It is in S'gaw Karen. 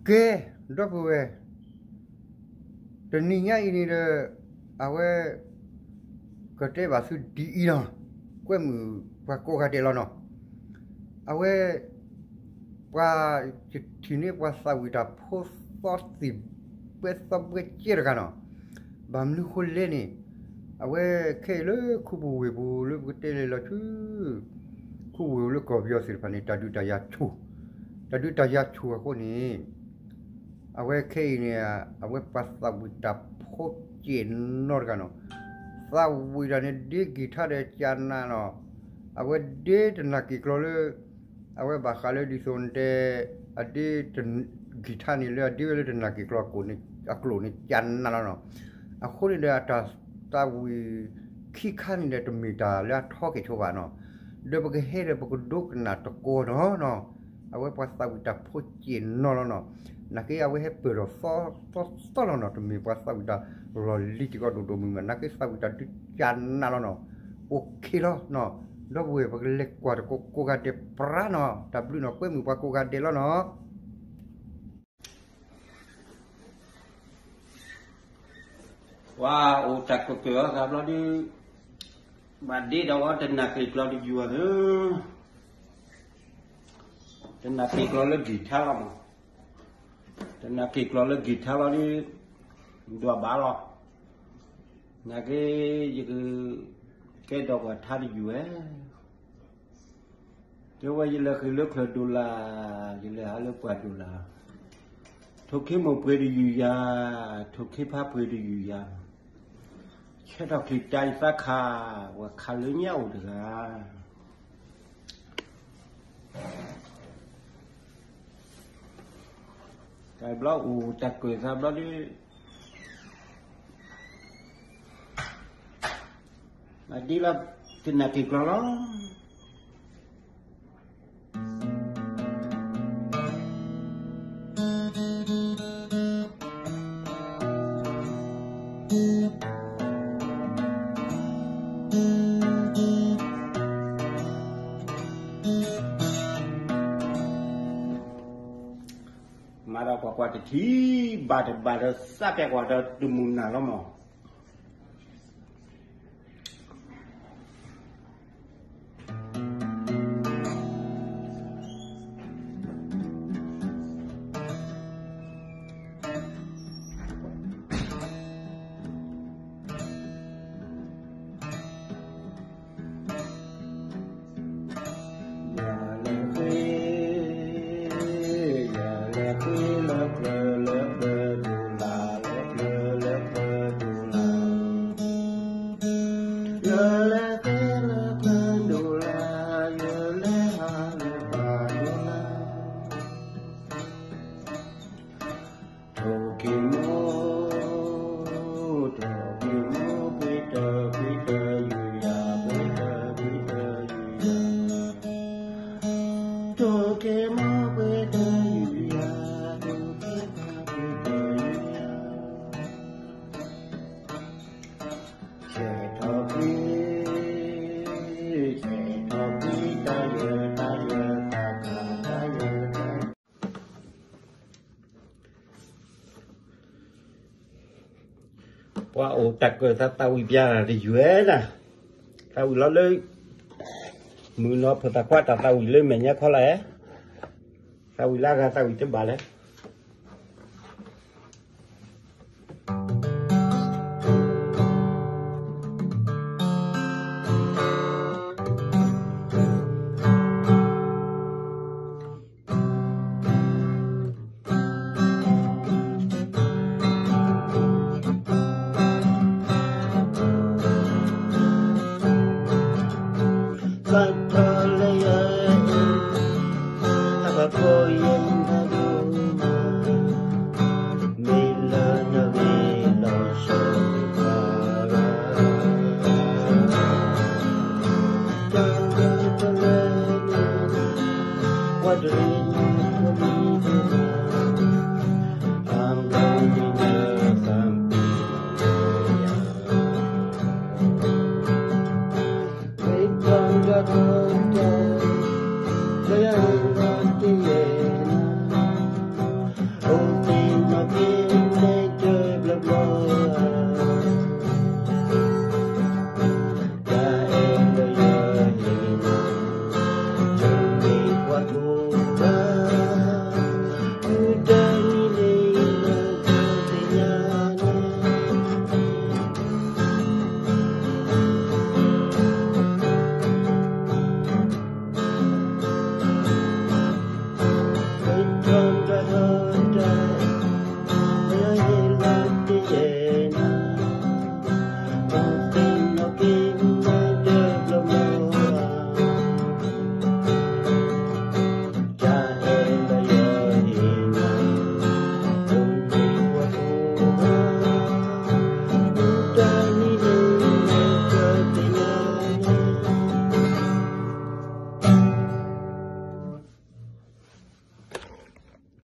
ကဲ, ဒီပုၢ်ဝဲၢ်, တနံၤညါအံၤန့ၣ်ဒီး အဝဲ ကတဲဘၣ်သုဒ်အံၤလီၤ, ကွဲမုာ်ပှၤကိးဂၤဒဲးလီၤနီၤ. အဝဲ ပှၤ ယထံၣ်န့ၢ်ပှၤသးဝံၣ်တၢ်ဖိသီသံၣ်ဘှဲသီဘှဲကဲတဂၤနီၤ. ဘၣ်မနုၤဃိလဲၣ်န့ၣ်, အဝဲခဲအံၤလၢခူပူၤဝ့ၢ်ပူၤလၢပကတဲလဲၤလီၤဆူ ခူပူၤဝ့ၢ်ပူၤလၢကီၢ်ပယီၤသ့ၣ်တဖၣ်န့ၣ် တၢ်ဒုးတၢ်ယၤဆူၣ်, တၢ်ဒုးတၢ်ယၤဆူၣ်အဃိန့ၣ် အဝဲခဲအံၤန့ၣ် အဝဲပှၤသးဝံၣ်တၢ်ဖိစဲးနီတဂၤနီၤ, သးဝံၣ်တၢ်န့ၣ်ဒ့ကံၢ်ထါဒီးကနးနီၤ, အဝဲဒ့တနၢ်က့ၤကျီလၢ အဝဲဘၣ်ဃးလၢဒ်သိးနတဲ အဒ့ ကံၢ်ထါန့ၣ်လၢအဒ့ဝဲလၢတနၢ်က့ၤကျီအကျိာ်န့ၣ်ကနးလီၤနီၤ. အဃိန့ၣ်ဒီး အတၢ်သးဝံၣ်ခံခါန့ၣ်ဒီးတမ့ၢ်တၢ်လၢအထီက့ၤဆိဘၣ်နီၤ, ဒီးပကဟဲဒီးပကဒိကနၣ်တကိးနီၤနီၤ, အဝဲပှၤသးဝံၣ်တၢ်ဖိစဲးနီၤလီၤနီၤ. နာ်က့အဝဲဟဲပၢၢ်ထီၣ်သီသီလီၤနီၤ, တမ့ၢ်ပှၤသးဝံၣ်တၢ်လီၢ်လံၤစ့ၢ်ကီးဒိၣ်ဒိၣ်မုၢ်မုၢ်, နာ်က့သးဝံၣ်တၢ်ဒုးကနးလီၤနီၤ, အိၣ်ခ့လီၤနီၤ. ဒီပုၢ်ဝဲၢ် ပကလဲၤကွၢ်တကိးကိးဂၤဒဲးပြးနီၤ, တၢ်ဘျုးနီၤ, ကွဲမုာ်ပှၤကိးဂၤဒဲးလီၤနီၤ. ပှၤအိၣ်တၢ်ကၢၢ်ကၢၢ်အီၤသးဘျီဒုး ဘၣ်ဒ့ဒီးဝဲတနၢ်က့ၤကျီတယုၢ်အီၤသၢ, တနၢ်က့ၤကျီလၢကံၢ်ထါလီၤမး, တနၢ်က့ၤကျီလၢကံၢ်ထါလီၤဒုး ဒွးဘၣ်လီၤ. နာ်က့ ယက ကဲဒီးပှၤထါတယုၢ်ဝဲ တဲဝဲယလဲၤဃ့ၢ်လၢချၢၣ်ဒိၣ်လၢ်, ယလဲၤဟးလၢပှၢ်ဒိၣ်လၢ်, ထိၣ်ခ့မိၢ်ပှ့ၤတယုၢ်ယၤ, ထိၣ်ခ့ဖါပှ့ၤတယုၢ်ယၤ, ဆဲးထီၣ်ချံၣ်တၢ်ယသးခး, ပှၤခးလၢညၣ်အိၣ်တဂၤ တၢ်ဘျီအိၣ်တၢ်ကၢၢ်သးဘျီဒုး မၤဒ်လီၤ တနၢ်က့ၤကျီလီၤ. မၤဒီးကွၢ်ကွၢ်တထံၣ်ဘၣ်တဘၣ်ဒီး သးပျဲၢ်ကွၢ်ဒီးတမုာ်နၢ်လီၤမး. ယၤလဲၤဃ့, ယၤလဲၤဃ့လၢချၢၣ်လၢချၢၣ်ဒိၣ်လၢ်, လၢချၢၣ်လၢချၢၣ်ဒိၣ်လၢ်, ယလဲၤဃ့လၢချၢၣ်ဒိၣ်လၢ်, ယလဲၤဟးလၢပှၢ်ဒိၣ်လၢ်. ထိၣ်က့ၤမိၢ်, ထိၣ်က့ၤမိၢ်ပှ့ၤတၢၢ်ပှ့ၤတၢၢ်ယုၢ်ယၤ, ပှ့ၤတၢၢ်ပှ့ၤတၢၢ်ယုၢ်ယၤ, ထိၣ်က့ၤမိၢ်ပှ့ၤတၢၢ်ယုၢ်ယၤ, ထိၣ်က့ၤမိၢ်ပှ့ၤတၢၢ်ယုၢ်ယၤ, ဆဲးထီၣ်ကွံ, ဆဲးထီၣ်ကွံတၢ်ယၢၤတၢ်ယၢၤတၢ်ခးတၢ်ယၢၤတၢ် ပှၤအိၣ်တၢ်ကၢၢ်သးသးဝံၣ်ပျၢ်တယုၢ်ဝဲဒၣ်, သးဝံၣ်လီၤလၢ မုၢ်နီၤဖိသၣ်ခွါတၢ်သးဝံၣ်လၢမဲာ်ညါခီလၢ်, သးဝံၣ်လၢအဂၤသးဝံၣ်တဘၣ်လဲၣ်,